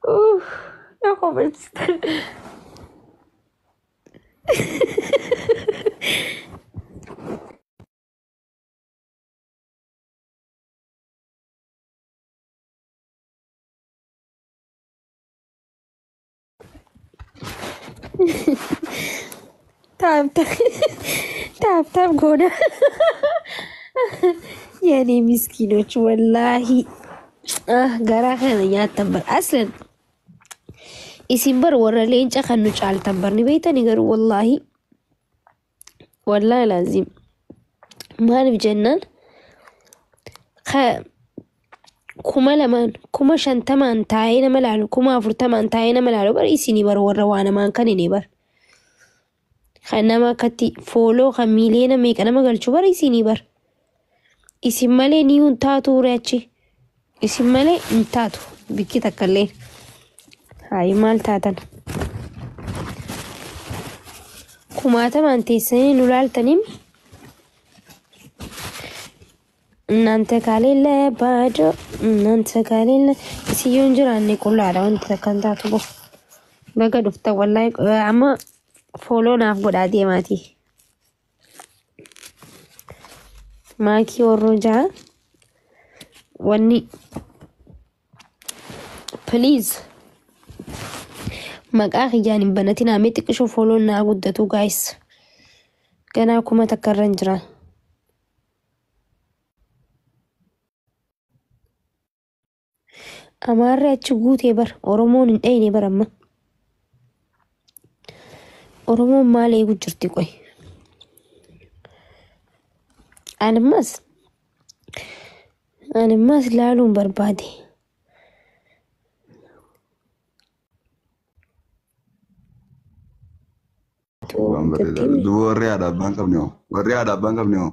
Uff, na kofalchiistan. Tap tap tap tap goona. የኔ ምስኪኖች ወላሂ garaa kana nyaattan bar aslan isin bar warra leenca kan nu caaltan bar ni beektani garuu wallaahi wallaahi laazim maaliif jennaan 2000n 50,000n taa'ee nama laalu 40,000n taa'ee nama laalu bar isinii bar warra waa namaan kan inni bar kan nama akkatti follow kan miiliyoona meeqa nama galchu bar isinii bar isin malee ni hin taatu achi isin malee hin taatu bikki takka illee haayi maal taatan kumaatamaan teessanii nu laaltaniim እናንተ ከሌለ ባዶ እናንተ ከሌለ isin yoo hin jiraanne qullaadha wanti takka hin taatu bo baga dhufta wallaahi amma follow naaf godhaa deemaati maakii warroo jaha wanni please maqaa kiyyaan hin banatin amee xiqqishoo follow naa guddatu guys ganaa 1000 irra hin jira. Amaarri achi guutee bar Oromoon hin dhayne bar amma. Oromoon maal eegu jirti qoy? Animmas animmas laaluun barbaade. Waan bareedaadha. Duuba warri haadha abbaan qabne hoo? Warri haadha abbaan qabne hoo?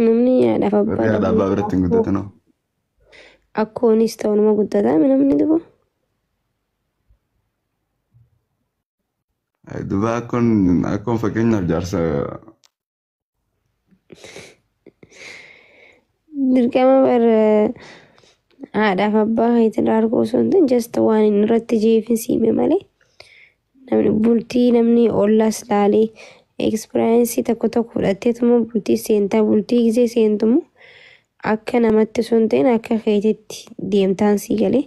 Namni haadhaaf abbaa Warri haadha abbaa dhabu biratti hin guddatin hoo? Akkoonis ta'u nama guddataa namni duba. Duuba akkoon akkoon fakkeenyaaf jaarsa Dirqama bar haadhaaf abbaa keetiin arguu osoo hin ta'in just waan inni irratti jeefin siime malee namni bultii namni ollaas laalee experience tokko tokko fudhatteetuma bultii seentaa bultii gisee seentumu akka namatti osoo hin ta'in akka keetitti deemtaan sii galee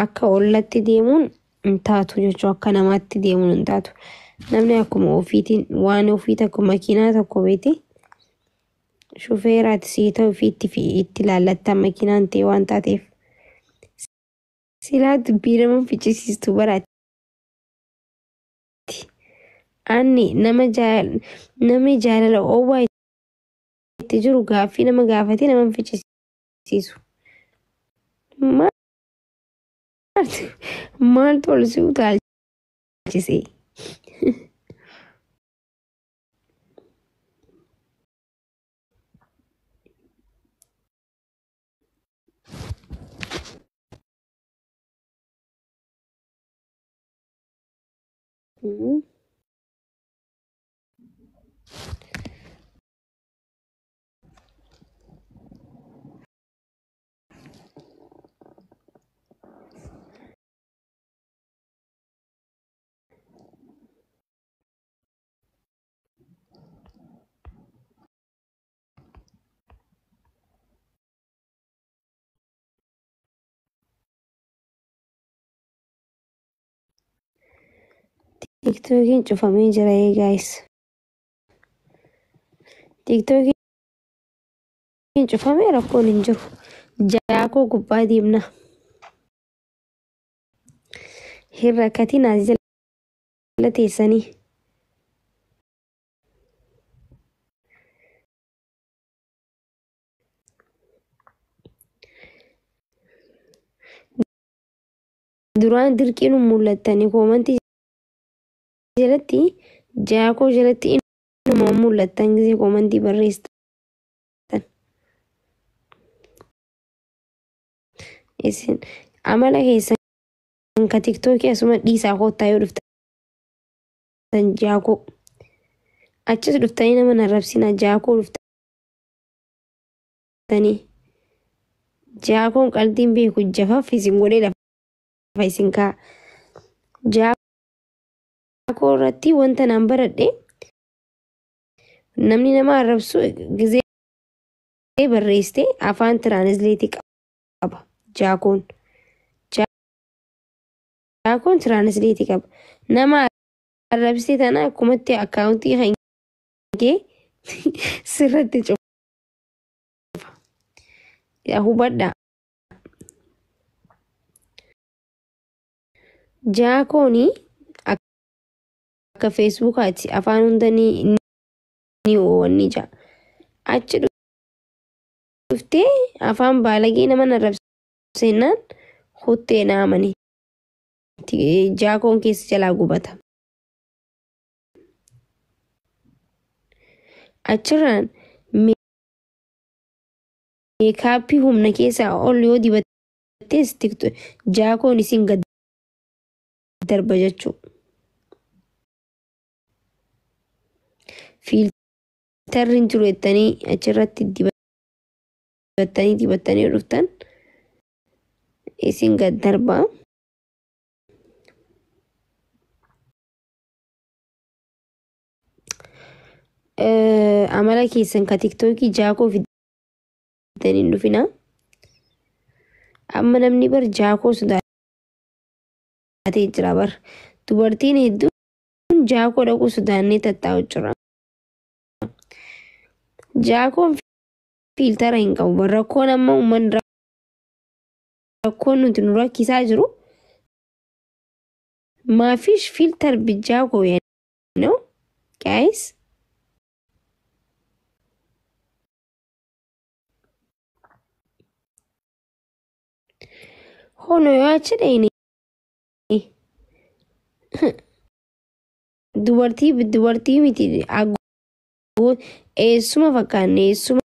akka ollatti deemuun hin taatu jechuudha akka namaatti deemuun hin taatu. Namni akkuma ofiitiin waan ofii tokko makiinaa tokko beete shufeeraati sii ta'u ofiitti fi itti laallattaa makiinaan ta'e waan taateef. Silaa dubbii nama ficcisiistu baraati. Anni nama namni jaalala oowwaa itti jiru gaaffii nama gaafatee nama hin ficcisiisu. Maaltu maaltu ol si utaalchise? Tiktookiin cufamee jira guys. Tiktookiin cufamee rakkoon hin jiru. Jaakoo gubbaa deemna. Hin rakkatin as jala teessanii. Duraan dirqiin mul'attanii koomantii jalatti jaakoo jalatti inuma mul'attan gisee koomantii barreessitan. Isin amala keessan ka tiktookii asuma dhiisaa koottaa yoo dhuftan jaakoo. Achis dhuftanii nama narrabsinaa jaakoo dhuftanii. Jaakoon qaldiin beeku jafaaf isin godhee lafa isin kaa'a. Jaakoo irratti wanta naan baradhe namni nama arrabsu gizee barreessite afaan tiraanisleetii qaba jaakoon. Jaakoon tiraanisleetii qaba. Nama arrabsite tana akkumatti akkaawuntii kan kee sirratti cufa. Hubadhaa. Jaakooni akka feesbuukaati afaan hunda ni oowwanni jaa. Achi dhuftee afaan baalagee nama arrabsennaan huttee naamani. Jaakoon keessa jalaa gubata. Achirraan meekaappii humna keessaa ol yoo dibattes jaakoon isin gad darba jechuudha. Fiiltarri hin jiru jettanii achirratti dibattanii dibattanii dhuftan isin gad darba. Amala keessan ka tiktookii jaakoo fiddanii hin dhufina. Amma namni bar jaakoo sodaatee jira bar. Dubartiin hedduun jaakoo dhaquu sodaannee tattaa'u jira. Jaakoon fiiltara hin qabu. Bar rakkoon amma uummanni rakkoon nuti nu rakkisaa jiru maafish fiiltar bijaakoo ነው guys. Hono yoo achi dhayne dubartii dubartii miti eessuma fakkaanne eessuma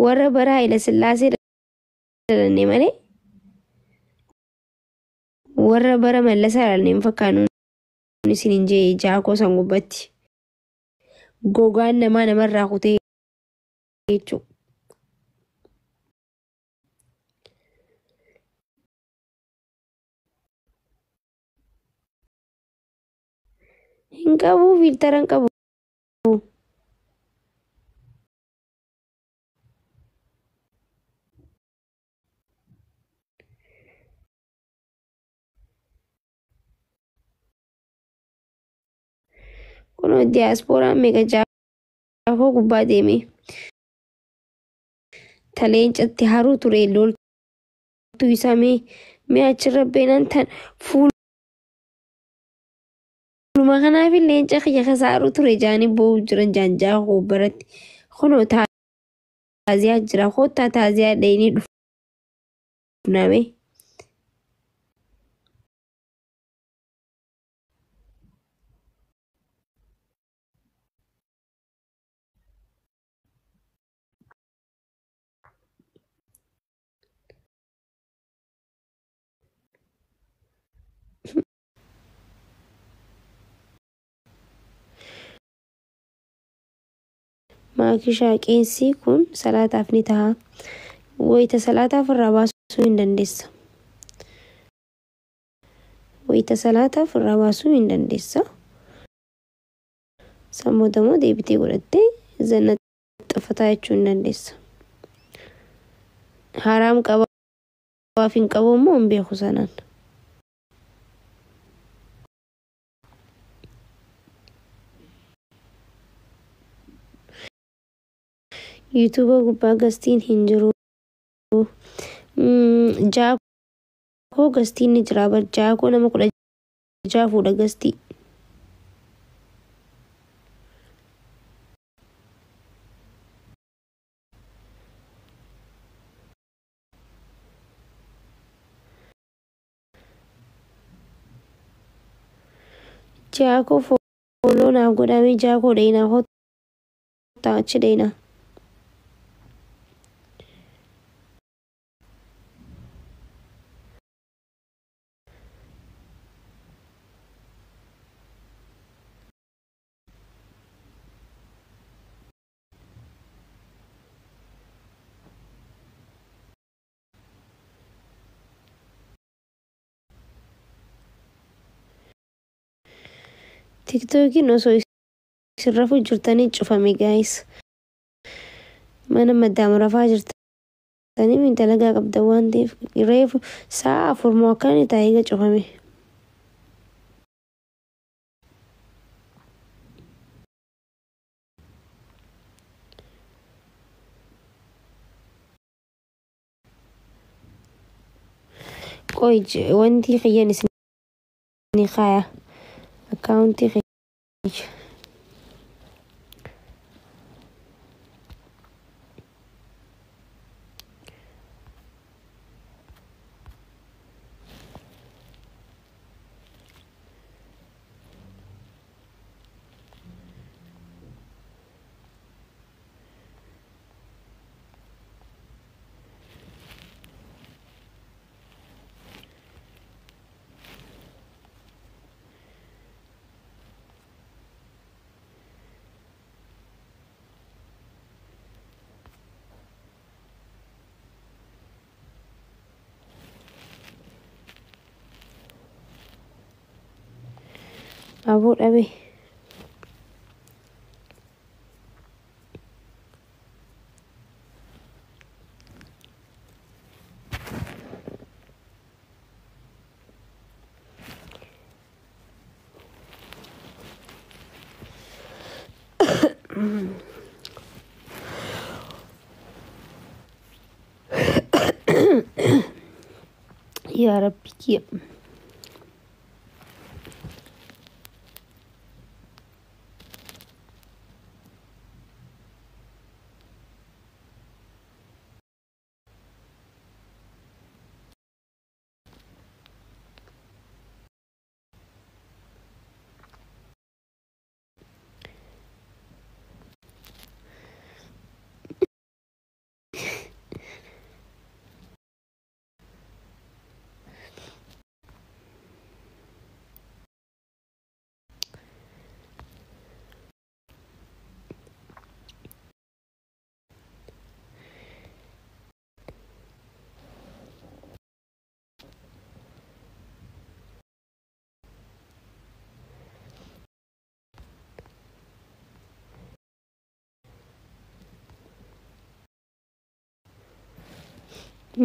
warra bara Haayila Sillaasee dhalanne malee warra bara Mallasaa dhalanne hin fakkaannu isin hin jee jaakoo san gubbatti. Gogaan namaa namarraa kutee jechuudha. Hin qabu fiiltara hin qabu. Kunoo diyaaspooraan meeqa jaakoo gubbaa deeme. Taleencatti haruu ture loltuu isaa mee achirra beenan tan fuuluma kanaaf leenca kiyya kasaaruu ture jaanii boo'u jiran jaanjaakoo biratti. Kunoo taaziyaa jira kottaa taaziyaa dhayinii dhufname. Maakishaa qeensi kun salaataaf ni ta'a. Wayita salaataaf irraa baasuu hin dandeessa. Wayita salaataaf irraa baasuu hin dandeessa. Sammuu immoo deebitee godhattee zanna xafataa jechuu hin dandeessa. Haraam qabaaf hin qabu immoo hin beeku sanaan. Yuutuuba gubbaa gastiin hin jiru. Jaakoo gastiin ni jira. Bar jaakoo nama 16 fuudha gastii. Jaakoo fooloo naaf godhamee jaakoo dhayinaa kottaa achi dhayinaa. Tiktookiin osoo isin rafuu jirtanii cufame gaayis. Mana maddaama rafaa jirtanii dalagaa qabda waan ta'eef reefu sa'a 4 moo akkana taa'ee cufame. Qoy wanti kiyyan isin kaaya akkaawuntii kiyya. Aboo dhabe. Yaa Rabbi kiyya.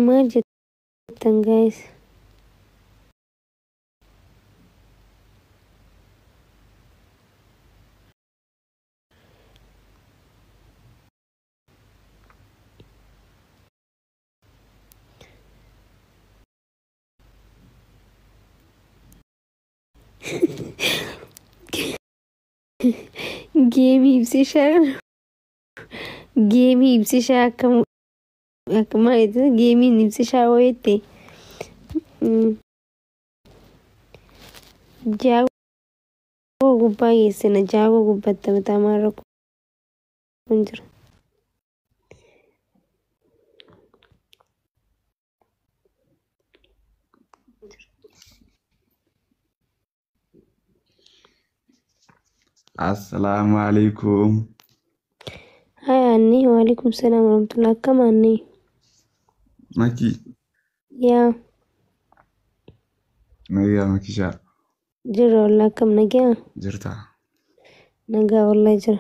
Maal jettan gaayis? Geemii ibsishaa geemii ibsishaa akkam akka maal jettee geemiin ibsishaa wayiitti jaagoo gubbaa geessina jaagoo gubbatti mataa maal rakkoon jira. Assalaamu alaikum. Hai Anni, waalaikum salaam warahmatullah. Akkam Anni? Maki, Yaa nagaa makishaa jira wallah, akkam nagaa? Jirta. Nagaa wallah jira.